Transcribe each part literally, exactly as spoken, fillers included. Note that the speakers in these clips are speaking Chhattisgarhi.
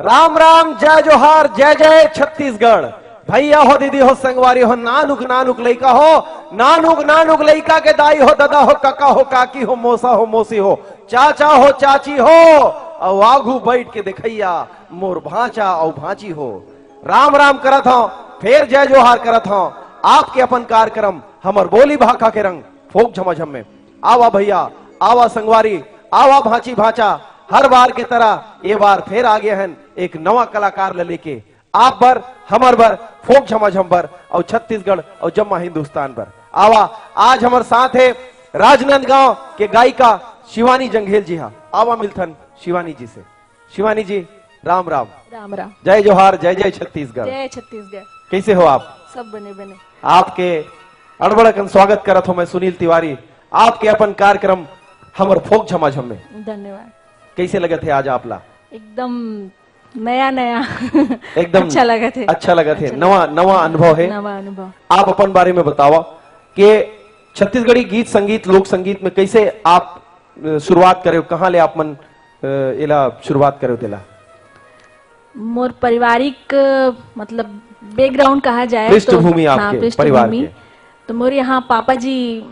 राम राम, जय जोहार, जय जय छत्तीसगढ़। भैया हो, दीदी हो, संगवारी हो, नानुक नानुक लइका हो, नानुक नानुक लइका के दाई हो, ददा हो, कका हो, काकी हो, मौसा हो, मौसी हो, चाचा हो, चाची हो, अउ आघू बइठ के देखइया मोर भांचा अउ भांची हो। राम राम करत हंव, फेर जय जोहार करत हंव। आपके अपन कार्यक्रम हमर बोली भाखा के रंग फोक झमाझम में। आवा भैया, आवा संगवारी, आवा भांची भांचा। हर बार के तरह ये बार फेर आ गए हन एक नवा कलाकार ल लेके, आप बर, हमर बर, फोक झमाझम बर, अउ छत्तीसगढ़ अउ जम्मा हिंदुस्तान बर। आवा, आज हमर साथ हे राजनांदगांव के गायिका शिवानी जंघेल जी हा। आवा मिलथन शिवानी जी से। शिवानी जी, राम राम। राम राम। जय जोहार, जय जय छत्तीसगढ़। जय छत्तीसगढ़। कैसे हो आप? सब बने बने। आपके अड़बड़ अकन स्वागत करत हो मैं, सुनील तिवारी, आपके अपन कार्यक्रम हमर फोक झमाझम में। धन्यवाद। कैसे लगत हे आज आप ला? एकदम नया नया। एकदम अच्छा लगत हे। अच्छा लगत हे। अच्छा नवा लगत हे। नवा अनुभव हे। नवा अनुभव। आप अपन बारे में बतावा कि छत्तीसगढ़ी गीत संगीत, लोक संगीत में कैसे आप अ, शुरुआत करे हो, कहाँ ले आप मन अ, एला शुरुआत करे हो तेला? मोर पारिवारिक, अ, मतलब, बैकग्राउंड कहा जाए तो, पृष्ठभूमि हाँ, आपके परिवार पृष्ठभूमि। के। तो मोर यहाँ पापा जी, अ,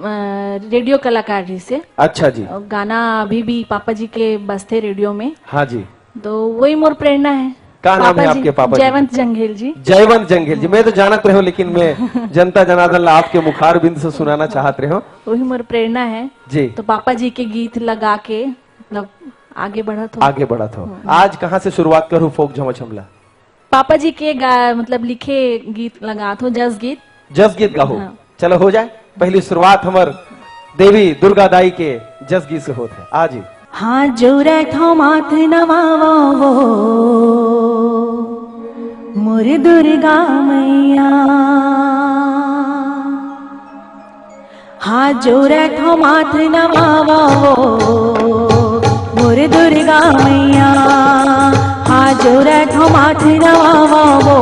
रेडियो कलाकार जी से। अच्छा जी। और गाना अभी भी पापा जी के बजथे रेडियो में। हाँ जी। तो वही मोर प्रेरणा है। का नाम है पापा जी, आपके पापा जी? जयवंत जंघेल जी। जयवंत जंघेल जी, मैं तो जानत रहे हूँ, लेकिन मैं जनता जनार्दन ला आपके मुखार बिंद से सुनाना चाहत रहे हूँ। वही मोर प्रेरणा है। जी। तो पापा जी के गीत लगा के, मतलब, आगे बढ़त हो। आगे बढ़त हो। हम्म। आज कहाँ से शुरुआत करूँ फोक झमाझम ला? पापा जी के गा-, मतलब, लिखे गीत लगात हो, जस गीत। जस गीत गाहो। हाँ। चलो हो जाए, पहली शुरुआत हमर देवी दुर्गा दाई के जस गीत से होत है। आ जी। हाथ जोड़त हो माथ नवावो वो मोर दुर्गा मैया। हाथ जोड़त हो माथ नवावो मोर दुर्गा मैया। हाथ जोड़त हो माथ नवावो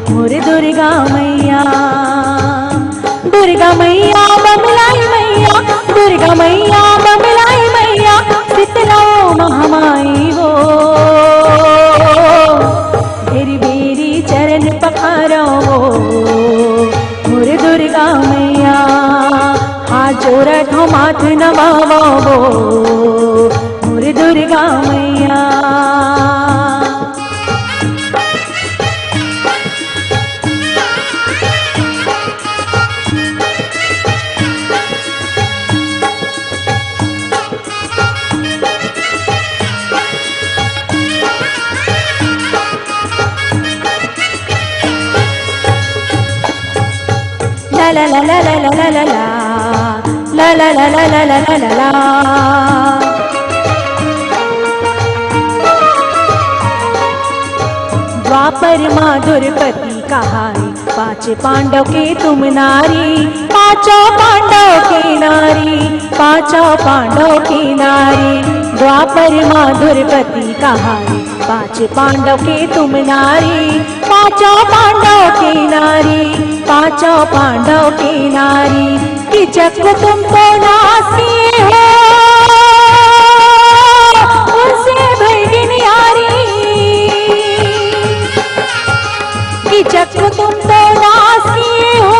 मोर दुर्गा मैया। दुर्गा मैया बमलाई मैया, दुर्गा मैया बमलाई मैया, शीतला महामाई वो। बेरी बेरी चरण पखारो वो मोर दुर्गा मैया। हाथ जोड़त हो माथ नवावो वो मोर दुर्गा मैया। ला ला ला ला ला ला ला ला ला। ला ला ला ला ला ला ला ला ला। द्वापर मा द्रौपदी कहाई, पांच पांडव के तुम नारी, पांचों पांडव के नारी, पांचों पांडव के नारी। द्वापर मा द्रौपदी कहाई, पांच पांडव के तुम नारी, पांचों पांडव के नारी, पांचों पांडव के नारी। कि चक्र तुम तो नाश किए हो, उनसे भई न्यारी। कि चक्र तुम तो नाश किए हो,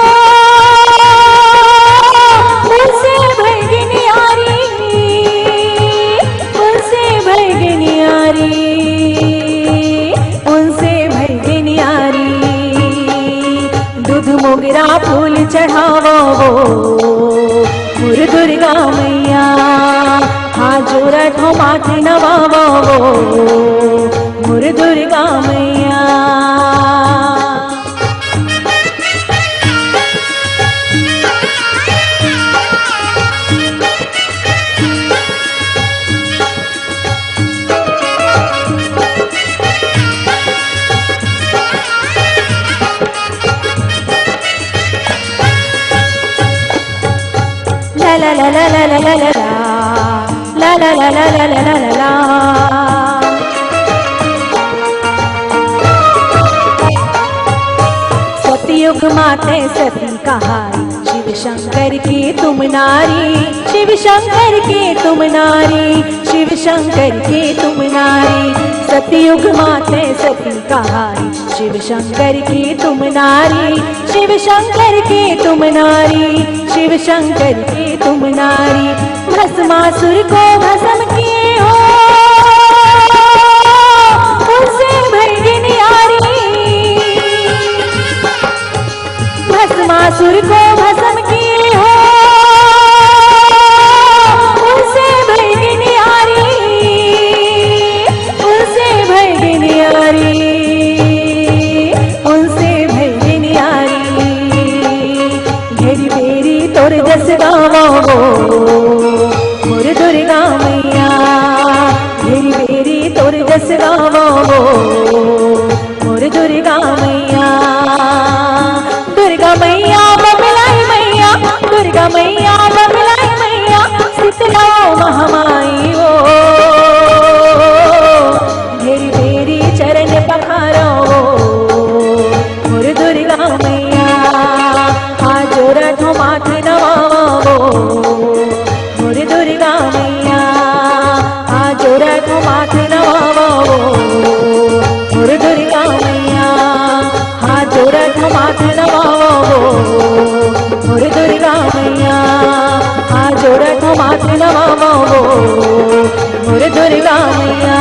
उनसे भई न्यारी, उनसे भई न्यारी, उनसे भई न्यारी। दूध मोगरा फूल चढ़ावो वो मोर दुर्गा मैया। हाथ जोड़त हो माथ नवावो वो मोर दुर्गा मैया। ला ला ला ला ला ला ला ला ला। ला ला ला ला ला ला ला ला ला। सतयुग माते सती कहाई, शिव शंकर की तुम नारी, शिव शंकर की तुम नारी, शिव शंकर की तुम नारी। सतयुग माते सती कहाई, शिव शंकर की तुम नारी, शिव शंकर की तुम नारी, शिव शंकर की तुम नारी। भस्मासुर को भस्म किए हो, उनसे भई न्यारी। भस्मासुर को भस्म किए हो, उनसे भई न्यारी, उनसे भई न्यारी, उनसे भई न्यारी। घेरी बेरी तोर जस गावो, मोर दुर्गा मैया। घेरी बेरी तोर जस गावो, मोर दुर्गा मैया। दुर्गा मैया बमलाई मैया, दुर्गा मैया बमलाई मैया, शीतला महामाई ओ। घेरी बेरी चरण पखारो, मोर दुर्गा मैया। हाथ जोड़त हो माथ नवावो, मोर दुर्गा मैया। हाथ जोड़त हो माथ नवावो, मोर दुर्गा मैया। हाथ जोड़त हो माथ नवावो, मोर दुर्गा मैया। हाथ जोड़त हो माथ नवावो, मोर दुर्गा मैया।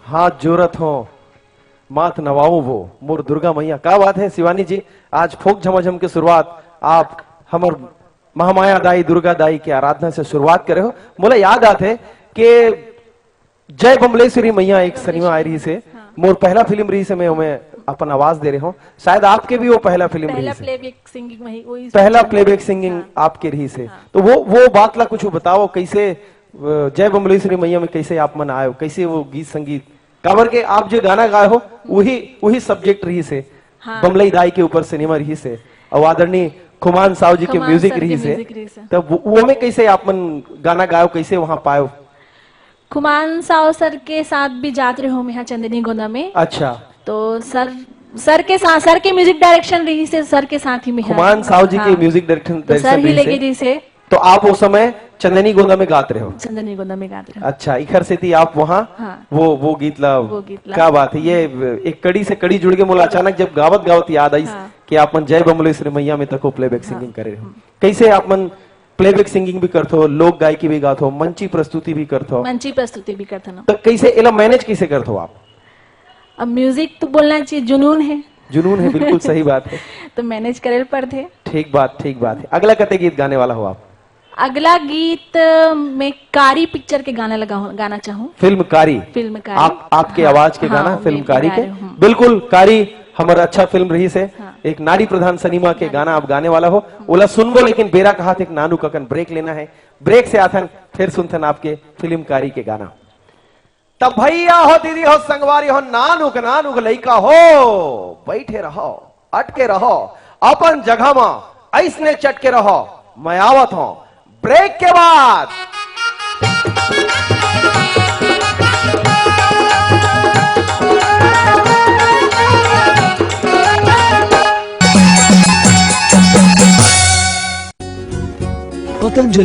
हाथ जोड़त हो माथ नवावो वो, मोर दुर्गा मैया। का बात है शिवानी जी, आज फोक झमाझम के शुरुआत आप हमर महामाया दाई, दुर्गा दाई के आराधना से शुरुआत करे हो। मोला याद आत है कि जय बमलेश्वरी मैया एक सिनेमा आए रहिस हे, हाँ। मोर पहला फिल्म रहिस हे, मैं ओमे अपन आवाज दे रहे हो। शायद आपके भी वो पहला फिल्म पहला रहिस हे। Playback singing वही, वही पहला playback singing हाँ। आपके रहिस हे। हाँ। तो वो, वो बात ला कुछ बताओ, कैसे, अ, जय बमलेश्वरी मैया में कैसे आप मन आए हो, कैसे वो गीत संगीत, काबर के आप जो गाना गाए हो, वही, वही subject रहिस हे। हाँ। बमलई दाई के ऊपर सिनेमा रहिस हे, अउ आदरणीय खुमान साव जी के खुमान music sir के रहिस हे। Music रहिस हे। तब वो, वो में कैसे आप मन गाना गाए हो, कैसे वहाँ पाए हो? खुमान साव sir के साथ भी जात रहे हो मैं यहाँ चंदनी गोंदा में। अच्छा। तो sir, sir के साथ, sir के music direction रहिस हे, sir के साथ ही मैं यहाँ खुमान साव जी के हाँ। Music direction, तो sir direction ही रहिस हे। लेके रहिस हे। तो आप वो समय चंदनी गोंदा में गात रहे हो? चंदनी गोंदा में गात रहे हो। अच्छा, इखर सेती आप वहाँ हाँ। वो, वो गीत ला, वो गीत ला। क्या बात है, ये एक कड़ी से कड़ी जुड़ के मोला अचानक जब गावत गावत याद आइस हाँ। कि आप मन जय बमलेश्वरी मैया में तको playback हाँ। Singing करे रहे हो। हम्म। कैसे आप मन playback singing भी करथो, लोक गायकी भी गाथो, मंची प्रस्तुति भी करथो? मंची प्रस्तुति भी करथो ना। तो कैसे एला manage कैसे करथो आप? अब music तो बोलना चाहिए, जुनून है। जुनून है, बिल्कुल सही बात है। तो manage करे ल पड़थे। ठीक बात, ठीक बात है। अगला कते गीत गाने वाला हो आप? अगला गीत, अ, मैं कारी picture के गाना लगा, गाना चाहूँ। फिल्म कारी? फिल्म कारी। आप, आपके हाँ, आवाज के हाँ, गाना, फिल्म मैं कारी गा के? रही हूँ। बिल्कुल, कारी हमर अच्छा फिल्म रहिस हे। हाँ। एक नारी प्रधान सिनेमा के हाँ। गाना आप गाने वाला हो। ओला सुनबो, लेकिन बेरा कहात हे एक नानुक अकन break लेना है। Break से आथन, फिर सुनथन आपके फिल्म कारी के गाना। तब भैया हो, दीदी हो, संगवारी हो, नानुक नानुक लइका हो, बैठे रहो, अटके रहो अपन जगह म, अइसने चटके रहो। मैं आवत हूँ break के बाद। पतंजलि